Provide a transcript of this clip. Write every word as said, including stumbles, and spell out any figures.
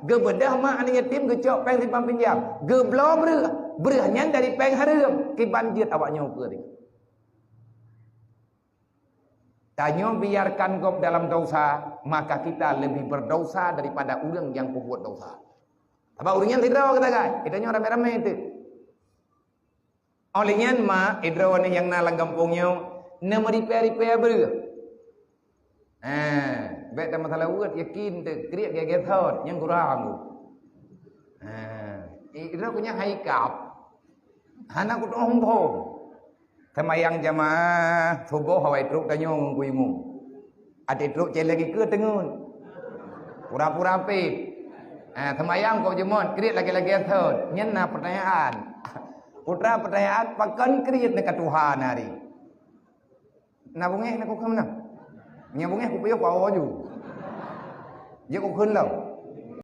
Geubeudoh mak aneuk yatim, geucok péng simpang pinjam, geubloe breueh. Breueh nyan dari péng hareuem, kiban jeuet awak nyoe peue teuh. Tanyoe biarkan gob dalam dosa, maka kita lebih berdosa daripada ureuëng nyang peubuet dosa. Sabab ureuëng nyan sidroe geutanyoe, geutanyoe ramé-ramé teuh. Óh lheueh nyan mak, sidroe nyang na lam gampông nyoe, neumeuripée-ripée breueh. Eh, bék tamasalah weuet, yakin teuh, kriet gét-gét thot, nyang kurang. Eh, sidroe ku nyan hai kap. Hana kutu'oh muphom. Seumayang jamaah suboh awai trok tanyoe ngon ku imum. Até trok céléng ikeue teungeut. Pura-pura pét. Ha, seumayang kok jeumot, kriet lagée-lagée thot. Nyan na peutanyaan. Putra peutanyaan, pakon kriet neu ka tuha nari? Na beungéh na kukheun meunan. Nyang beungéh kupiôh ku awoe ju. Jeuet kukheun lom.